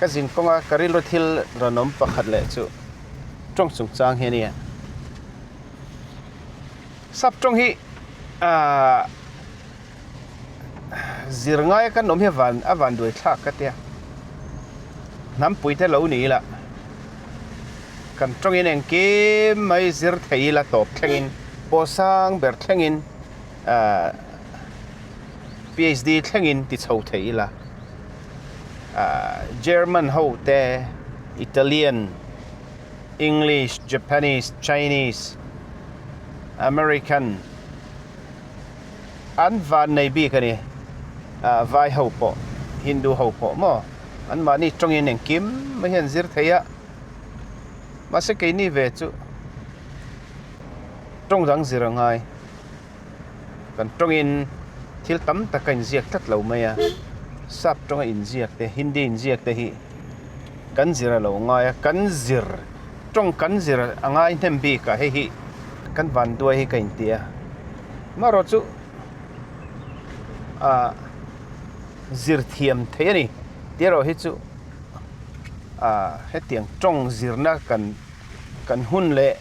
Ka zin kawnga ka rilru thil rawn awm pakhat leh chu tawng chungchang hi a nia. Sap tawng hi aaa zir ngaia kan awm hi a a van duai thlak ka tia. Hnampui te lo ni ila kan tawngin engkim mai zir thei ila tawp thlengin pawh sang ber thlengin aaa PhD thlengin ti chho thei ila aaa German ho te Italian English Japanese Chinese American an van nei bik a ni ah vai ho pawh Hindu ho pawh maw an mahni tawngin engkim mai hi an zir thei a mahse keini ve chu tawng dang zir a ngai. Kan tawngin thil tam tak a inziak tlat lo mai a, sap tawnga inziak te, Hindi inziak te hi kan zir a lo ngai a, kan zir tawng kan zir a ngai hnem bik a, hei hi kan van duai hi ka inti a. Amaherawhchu ah zir thiam theih a ni tih erawh hi chu ah hetiang tawng zirna kan Kan hun leh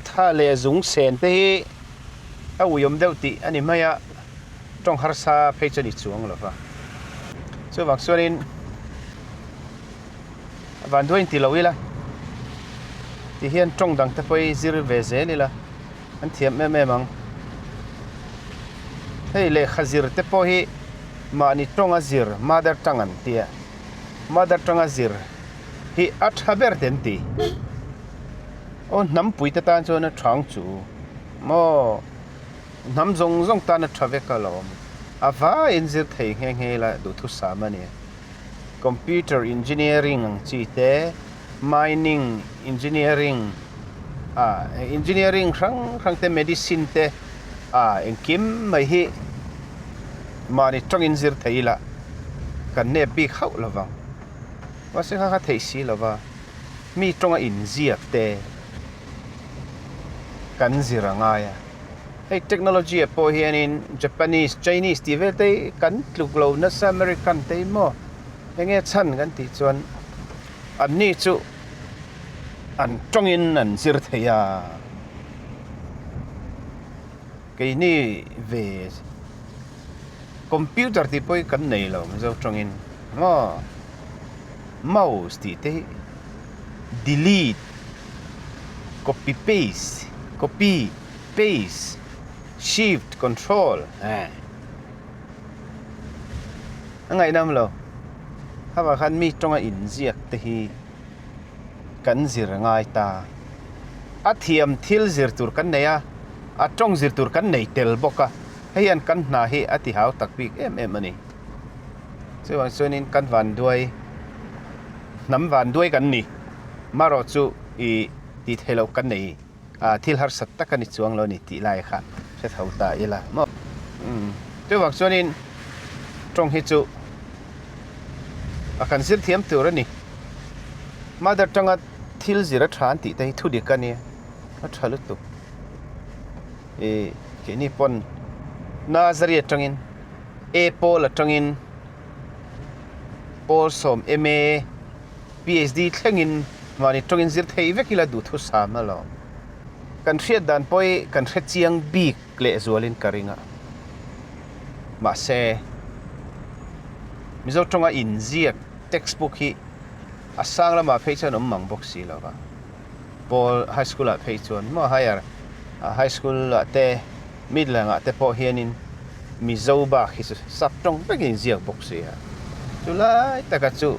tha leh zung sen te hi a uiawm deuh tih a ni mai a, tawng harsa phei chu a ni chuang lo va. Chuvang chuanin vanduai inti lo ila ti hian tawng dang te pawh hi zir ve zel ila an thiam em em ang. Hei lehkha zir te pawh hi mahni tawnga zir mother tongue an tia, mother tongue a zir. hi a tha ber te an ti. Aw hnampui te tan chuan a tha ang chu maw hnam zawng zawng tan a tha vek alawm a vaiin zir thei nghe nghe ila duhthusam a ni. Computer engineering ang chi te mining engineering ah engineering hrang hrang te medicine te ah engkim mai hi mahni tawngin zir thei ila kan nep bik hauh lovang. Mahse kha kha theih si lo va, mi tawnga inziak te kan zir a ngai a. Hei technology ah pawh hianin Japanese, Chinese tih vel te hi kan tluk lo nasa American te hi maw enge chhan kan tih chuan anni chu an tawngin an zir thei a. Keini ve computer tih pawh hi kan nei lo Mizo tawngin maw mouse tih te hi delete copy paste copy paste shift control eh a ngaihnam lo hawah khan mi tawnga inziak te hi kan zir a ngai ta. A thiam thil zir tur kan nei a, a tawng zir tur kan nei tel bawk a, hei hian kan hna hi a ti hau tak bik em em a ni. Chuvang chuanin kan vanduai, hnam vanduai kan ni. Marawh chu i tih theih loh kan nei a, thil harsat tak a ni chuang lo a ni tih lai kha hre tho ta ila maw. Chuvang chuanin tawng hi chu a kan zir thiam tur a ni. Mother tongue-a thil zir a tha an tih te hi thu dik a nia, a tha lutuk. Ih keini pawn nursery atangin A pawl atangin pawl sawm MA PhD thlengin mahni tawngin zir thei vek ila duhthusam alawm. Kan hriat dan pawh hi kan hre chiang bik lehzualin ka ring a. Mahse, Mizo tawnga inziak textbook hi a sang lamah phei chuan awm mang bawk si lo va. Pawl high school ah phei chuan maw higher high school ah te middle ah te pawh hianin Mizo bak hi chu sap tawng vekin inziak bawk si a. Chu lai taka chu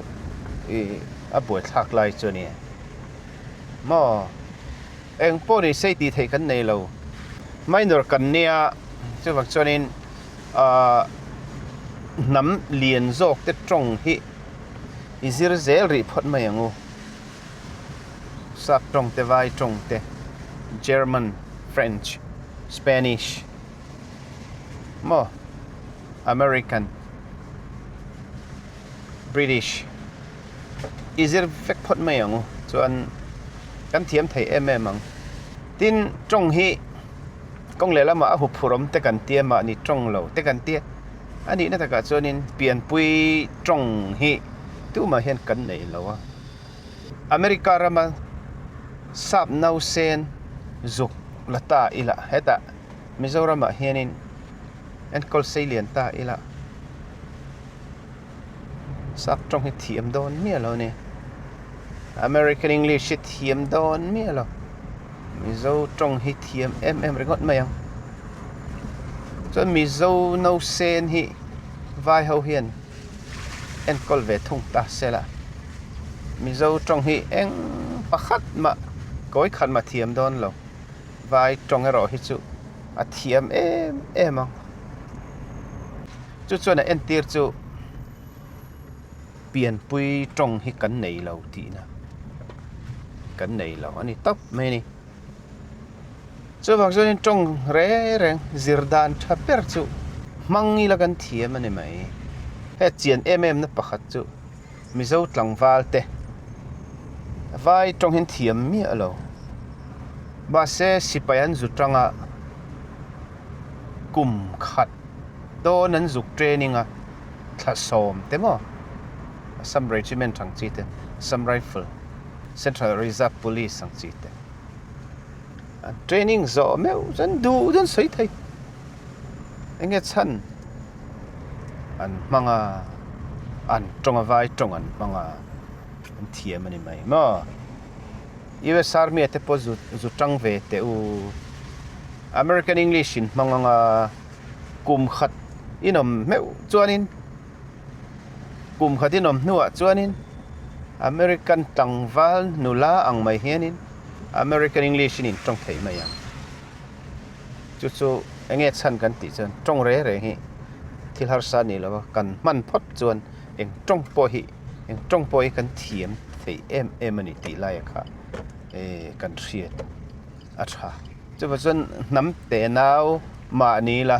ih a buaithlak lai chu a ni maw. Eng pawh ni sei tih theih kan nei lo. Minor kan nia chuvang chuanin ahh hnam lian zawk te tawng hi i zir zel rih phawt mai ang u. Sap tawng te vai tawng te German, French, Spanish maw American, British i zir vek phawt mai ang u chuan kan thiam thei em em ang. Tin tawng hi kawng leh lamah a huphurh awm te kan tia mahni tawng lo te kan tia a nihna takah chuanin pianpui tawng hi. tumah hian kan nei lo a. America rama sap nausen zuk la ta ila hetah Mizoramah hianin enkawl sei lian ta ila sap tawng hi thiam dawn miah lo a ni. American English hi thiam dawn miah lo. Mizo tawng hi thiam em em ringawt mai ang. Chuan Mizo nausen hi vai ho hian enkawl ve thung ta se la. Mizo tawng hi eng pakhat mah kawi khat mah thiam dawn lo. Vai tawng erawh hi chu a thiam em em ang. Chu chuan a entir chu pianpui tawng hi kan nei lo tihna kan nei lo a ni tawp mai a ni. Chuvang chuanin tawng reng reng zir dan tha ber chu hmang ila kan thiam a ni mai. He chian em em na pakhat chu Mizo tlangval te vai tawng hian thiam miah lo. Mahse sipai an zu tanga kum khat dawn an zuk training a thla sawm te maw Assam Regiment ang chi te Assam Rifle Central Reserve Police ang chi te an training zawh meuh chuan duh dawn sawi thei eng nge chhan an hmang a an tawng a vai tawng an hmang a an thiam a ni mai maw. US Army a te pawh zu zu tang ve teh u. American English in hmang anga kum khat in awm hmeuh chuanin kum khat in awm hnuah chuanin American tlangval nula ang mai hianin American English in intawng thei mai ang. Chu chu eng nge chhan kan tih chuan tawng reng reng hi thil harsa a ni lo a, kan hman phawt chuan eng tawng pawh hi eng tawng pawh hi kan thiam thei em em a ni tih laia kha eh kan hriat a tha. Chuvang chuan hnam te nau mahni la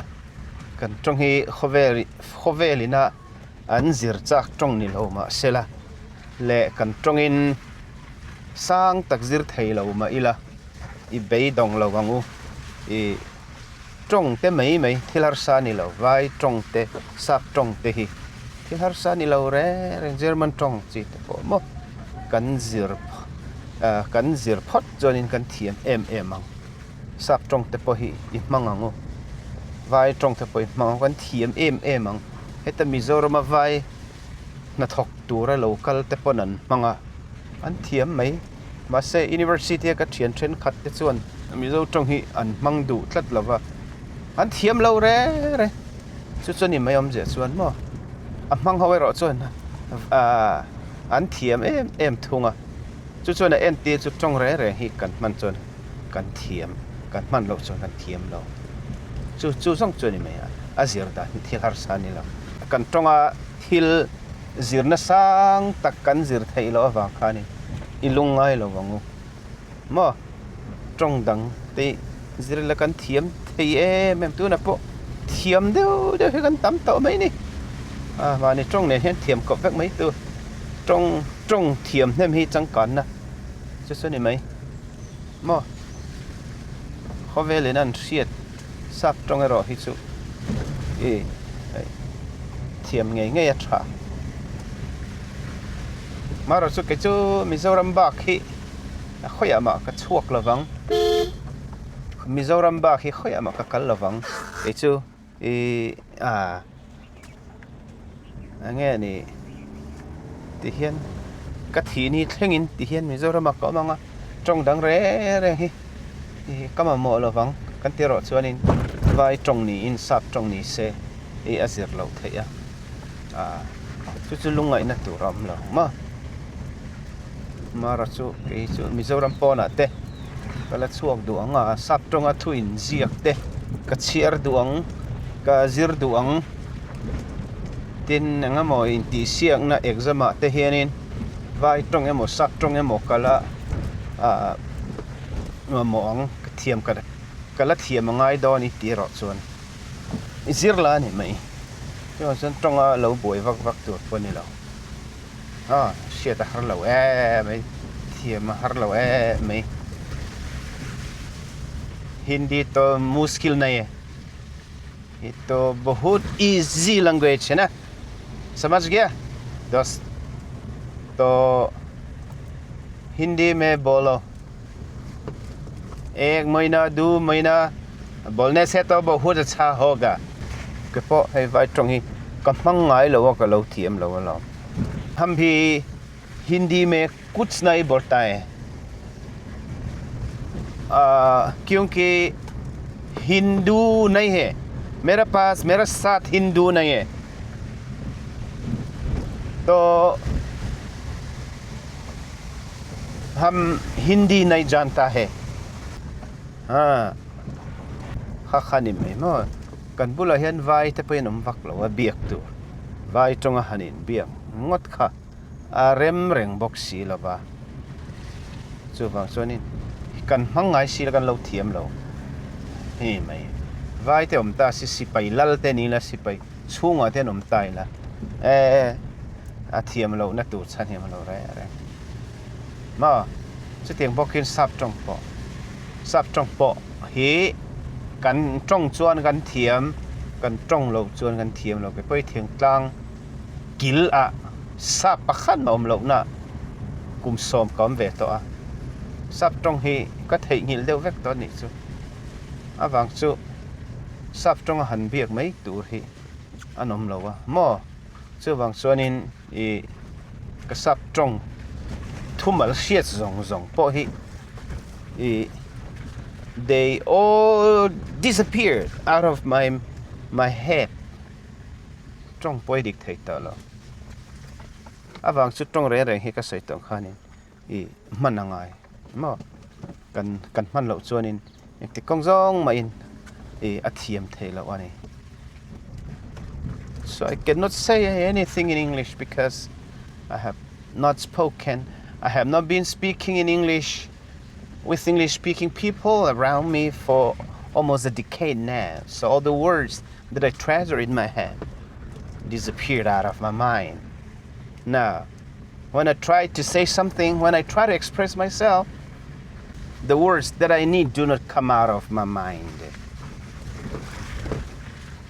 kan tawng hi khawvel khawvel ina an zir chak tawng ni lo mah se la leh kan tawngin sang tak zir thei lo mah ila i beidawng lo ang u ih tawng te mai mai thil harsa a ni lo vai tawng te sap tawng te hi thil harsa a ni lo reng reng German tawng chi te pawh maw kan zir ah kan zir phawt chuanin kan thiam em em ang sap tawng te pawh hi i hmang ang u vai tawng te pawh i hmang ang kan thiam em em ang heta Mizorama vai hnathawk tura lo kal te pawn an hmang a an thiam mai mahse university a ka thian thenkhat te chuan Mizo tawng hi an hmang duh tlat lo va an thiam lo reng reng chu chu a ni mai awmzia chuan maw a hmang ho erawh chuan ahh an thiam em em thung a chu chuan a entir chu tawng reng reng hi kan hman chuan kan thiam kan hman loh chuan kan thiam lo chu chu zawng chu a ni mai a a zir dan hi thil harsa a ni lo kan tawnga thil zirna sang tak kan zir theih loh avang khanin i lungngai lo ang u maw tawng dang te zir ila kan thiam thei em em tunah pawh thiam deuh deuh hi kan tam tawh mai a ni a mahni tawng nen hian thiam kawp vek mai tur tawng tawng thiam hnem hi changkanna chu chu a ni mai maw khawvelin an hriat sap tawng erawh hi chu ih hei thiam ngei ngei a tha marawh chu kei chu Mizoram bak hi a khawiah mah ka chhuak lo vang Mizoram bak hi khawiah mah ka kal lo vang kei chu ih ah. Eng nge ni ti hian ka thih ni thlengin ti hian Mizoram ah ka awm ang a tawng dang reng reng hi ih ka mamawh lo vang kan ti erawh chuanin vai tawng niin sap tawng ni se ih a zir loh theih a ah chu chu lungngaihna tur a awm lo maw mara chu kei chu Mizoram pawnah te ka la chhuak duh ang a sap tawnga thu inziak te ka chhiar duh ang ka zir duh ang tin eng emaw intihsiakna exam ah te hianin vai tawng emaw sap tawng emaw ka la ah mamawh ang ka thiam ka ka la thiam a ngai dawn i tih erawh chuan i zir la a ni mai chuvang chuan tawnga lo buai vak vak tur pawh a ni lo. A hriat a har lo em mai thiam a har lo em mai Hindi to muskil nahi hai ye to bahut easy language hai na samajh gaya dost. To Hindi me bolo ek mahina du mahina bolne se to bahut acha hoga ke pawh hei vai tawng hi ka hmang ngai lo a ka lo thiam lo alawm. Ham hi Hindi me kuch nahi bolta hai kyunki Hindu nahi hai mera paas mera saath Hindu nahi hai to Ham Hindi nahi janta hai haa kha kha ni mai maw kan bulah hian vai te pawhin awm vak lo a biak tur vai tawnga han inbiak ngawt kha a rem reng bawk si lo va chuvang chuanin kan hmang ngai si la kan lo thiam lo hei mai vai te awm ta si sipai lal te ni ila sipai chhungah te an awm ta ila eh a thiam lohna tur chhan hi a awm lo reng reng. Maw? Chutiang bawkin sap tawng pawh, sap tawng pawh hi kan tawng chuan kan thiam, kan tawng loh chuan kan thiam lo. Kei pawh hi thingtlang kil ah sap pakhat mah awm lohna kum sawm ka awm ve tawh a, sap tawng hi ka theihnghilh deuh vek tawh a nih chu. Avang chu sap tawnga han biak mai tur hi an awm lo a maw? Chuvang chuanin ih ka sap tawng thumal hriat zawng zawng pawh hi ih they all disappeared out of my my head tawng pawh i dik thei tawh lo avang chu tawng reng reng hi ka sawi tawh khanin ih hman a ngai maw kan kan hman loh chuanin engti kawng zawng mahin ih a thiam thei loh a ni so I cannot say anything in English because I have not spoken I have not been speaking in English with English speaking people around me for almost a decade now so all the words that I treasure in my head disappeared out of my mind now when I try to say something when I try to express myself the words that I need do not come out of my mind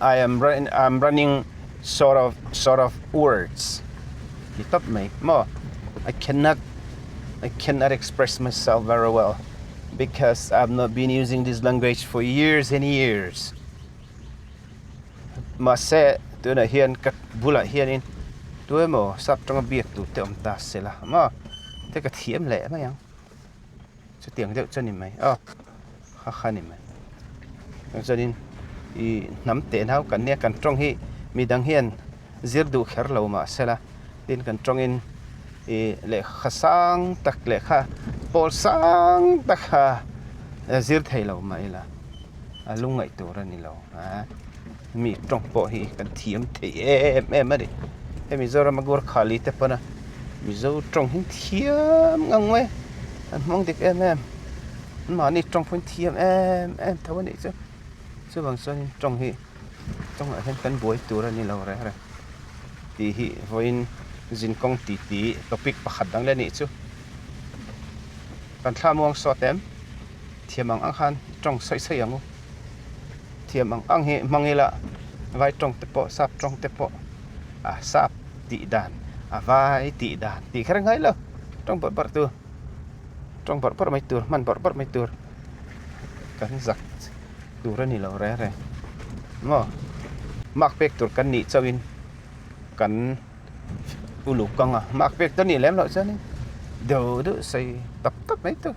I am run I'm running sort of sort of words ti tawp mai maw I cannot I cannot express myself very well because I've not been using this language for years and years Mahse tunah hian ka bulah hianin tu emaw sap tanga biak tur te awm ta se la maw te ka thiam leh mai ang chutiang deuh chu a ni mai aw kha kha a ni mai chuanin ih hnam teh nau kan nia kan tawng hi midang hian zir duh kher lo mahse la tin kan tawngin ih lehkha sang tak lehkha pawl sang tak kha zir thei lo mah ila. A lungngaih tur a ni lo a, mi tawng pawh hi kan thiam thei em em a ni. Hei Mizorama Gorkhali te pawn a Mizo tawng hi an thiam ngang mai a, an hmang dik em em, anmahni tawng pawh hi an thiam em em tho a nih chu. Chuvang chuanin tawng hi tawngah hian kan buai tur a ni lo reng reng tih hi vawiin zinkawng titi topic pakhat dang leh a nih chu. Kan thla muang sawt em? Thiam ang ang khan tawng sawi sawi ang u. Thiam ang ang hi hmang ila vai tawng te pawh sap tawng te pawh a sap tih dan a vai tih dan tih kher ngai lo tawng bawrh bawrh tur tawng bawrh bawrh mai tur hman bawrh bawrh mai tur kan zak tur a ni lo reng reng maw mark pek tur kan nih chauhin kan uluk ang a mark pek tur a nih lem loh chuanin deuh deuh sawi tawp tawp mai tur.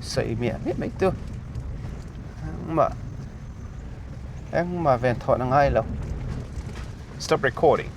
Sawi miah miah mai tu engmah engmah ven thawhna ngai lo stop recording.